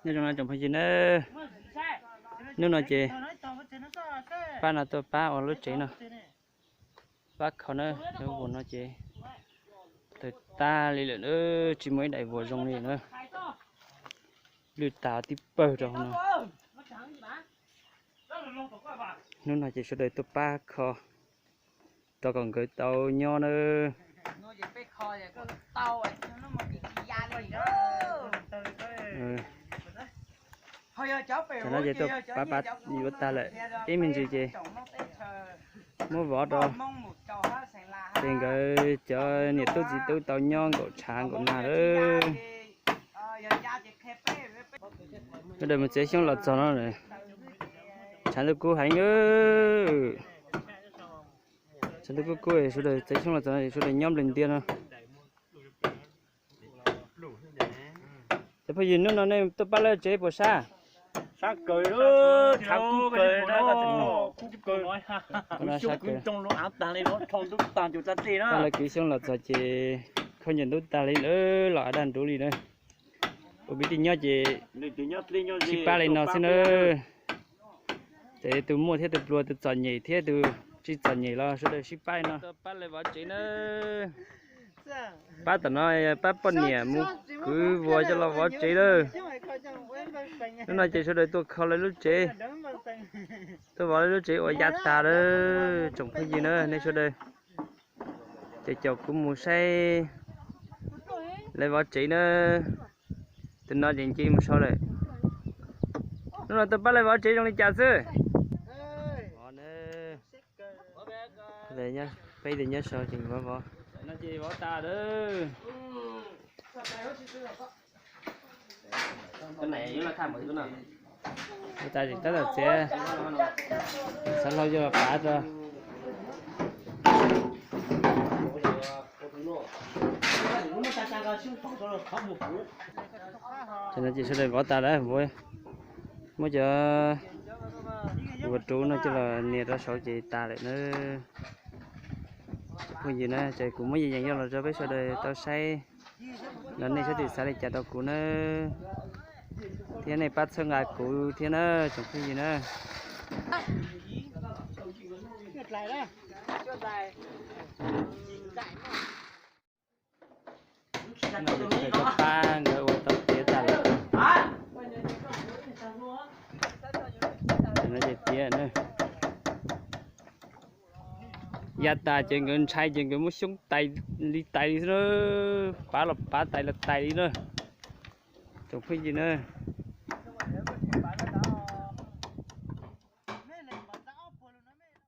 Nyob zoo no tsoom phooj ywg na, hnub no ces pab no tuaj pab ua lub tsev no, pab kho na, lub vos no ces tawg tag li lawm na, tsis muaj ib daim vos zoo li na, lwj tag tib pawg rau hauv no. Hnub no ces sawv daws tuaj pab kho rau kom nkawd tau nyob na. Tam no ces tuaj pab pab yuav tag lawm, ib me ntsis ces muab vov rau, ces nkawd cov niam tub txiv tub tau nyob nkaum tshav nkaum nag lawm. Sawv daws mus txiav xyoob los txog no, tshav ntuj kub heev. Tshav ntuj kub kub, sawv daws txiav xyoob los txog, sawv daws nyob nplej ntiaj no. Cov phooj ywg, hnub no nej tuaj pab lawv tsev puas sab? Sab kawg, tshav kub kawg, kub kawg. Lawv kwv xyoob los txog ces khaub ncaws ntub tag li lawm, los av daj nruv li na. Ua kwv tij nyob ces sib pab li no xwb na. Ces tus muaj thiab tus pluag, tus txom nyem thiab tus tsis txom nyem los sawv daws sib pab li no. Pab lawv vov tsev na. Pab tom no pab poj niam mus kwv vos coj los vov tsev lawm. Hnub no ces sawv daws tuaj kho lawv lub tsev, tuaj vov lawv lub tsev uas ya tas lawm tsoom phooj ywg na, nej sawv daws ces caum kuv mus saib lawv vov tsev na. Tus no ces nce mus sau lawm. Hnub no tuaj pab lawv vov tsev zoo li cas xwb? Peb tus nyob sau ces vov vov. Tab tom txiav, xav hlau coj los pav rau. Tam no ces sawv daws vov tas lawm, muab cov vos ruv no coj los nias rau saud ces tas lawm na. Phooj ywg na, ces kuv muab yees yees coj los rau peb sawv daws tau saib, los nej sab tis xav li cas rau kuv na, thiab nej pab txhawb nqa kuv thiab na tsoom phooj ywg na. Pab nkawd ua tau tiav tas lawm. Tiav na. Ya tas ces nkawd ntshai ces nkawd muab xyoob tais li tais li xwb na, pav los pav tais los tais li na. Tsoom phooj ywg na,